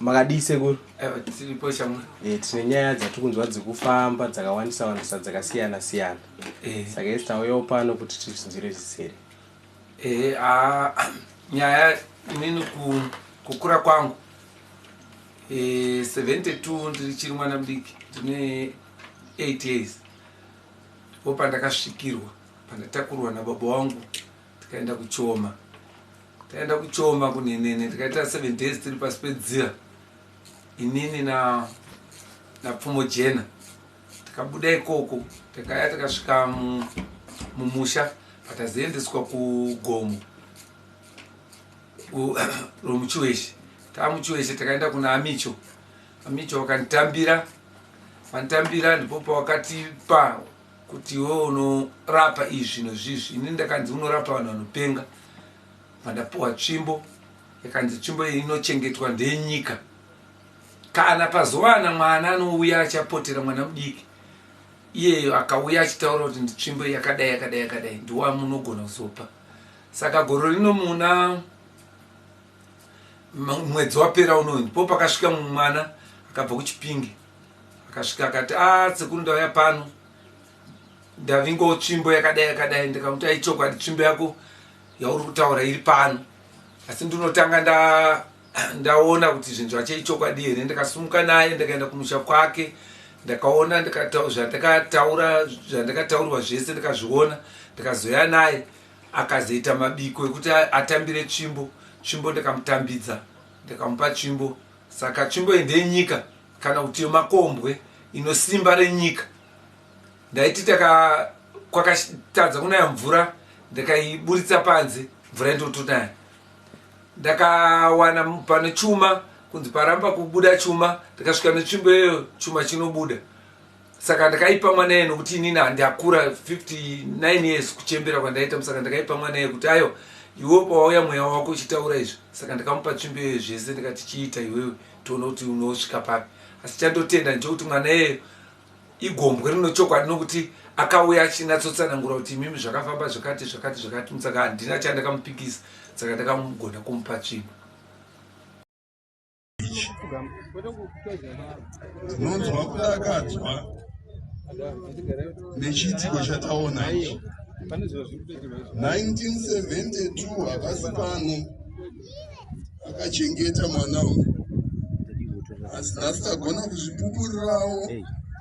Makadii sekuru? Aiwa, tiripo shamwari. Eh, tine nyaya dzatiri kunzwa dzikufamba dzakawandisa wandisa dzakasiyana siyana. Saka isi tauyawo pano kuti tizvinzwire zvizere. Eh, ah, nyaya inini kukura kwangu 72 ndiri chiri mwana mudiki, ndine 8 years, ndipo pandakasvikirwa, pandatakurwa nababa wangu tikaenda kuchoma. Taenda kuchoma kunhenene, tikaita 7 days tiri pasi pedziva, inini na napfumo jena. Tikabuda ikoko, takaya takasvika mumusha, patazoendeswa kugomo romuchiweshe. Taamuchiweshe takaenda kuna Amicho. Amicho vakanditambira, vanditambira ndipo pawakatipa kuti iwe unorapa izvi nozvizvi. Inini ndakanzi unorapa vanhu vanopenga. Vandapuwa tsvimbo, yakanzi tsvimbo iyi inochengetwa ndenyika, kana pazowana mwana anouya achapotera mwana mudiki iyeyo akauya achitaura kuti nditsvimbo yakadai yakadai yakadai, ndiwamunogona kuzopa. Saka gore rino muna mwedzi wapera unoyu ndipo pakasvika mumwe mwana akabva kuChipinge. Akasvika akati, "A ah, sekuru, ndauya pano, ndavingawo tsvimbo yakadai yakadai." Ndikamuti, "Aichokwadi, tsvimbo yako yauri kutaura iri pano, asi ndinotanga ndaona kuti zvinhu zvacho ichokwadi here." Ndikasumuka naye, ndikaenda kumusha kwake, ndakaona zvandakataura, zvandakataurwa zvese ndikazviona. Ndikazoya naye, akazoita mabiko ekuti atambire tsvimbo. Tsvimbo ndikamutambidza, ndikamupa tsvimbo. Saka tsvimbo iyi ndeyenyika kana kuti yemakombwe, inosimba renyika. Ndaiti taka kwakatadza kunaya mvura, ndikaiburitsa panze, mvura indotonaya. Ndakawana pane chuma, kunzi paramba kubuda chuma, ndikasvika netsvimbo iyoyo, chuma chinobuda. Saka ndakaipa mwana iye, nokuti inini handakura, 59 years kuchembera kwandaita. Saka ndakaipa mwana iye kuti, "Ayo, iwewo pawauya mweya wako uchitaura izvi." Saka ndikamupa tsvimbo iyoyo zvese, ndikati, "Chiita iwewe, tione kuti unosvika papi." Asi chandotenda ndechekuti mwana iyeyo igombwe rinochokwadi, nokuti akauya achinyatsotsanangura kuti imimi zvakafamba zvakati zvakati zvakati. Saka handina chandakamupikisa, saka ndakamugona kumupa tsvimbo. Tinonzwa kudakadzwa nechiitiko chataona ichi. 1972 havasi pano, akachengeta mwana uyu, asi nhasi tagona kuzvipupurirawo.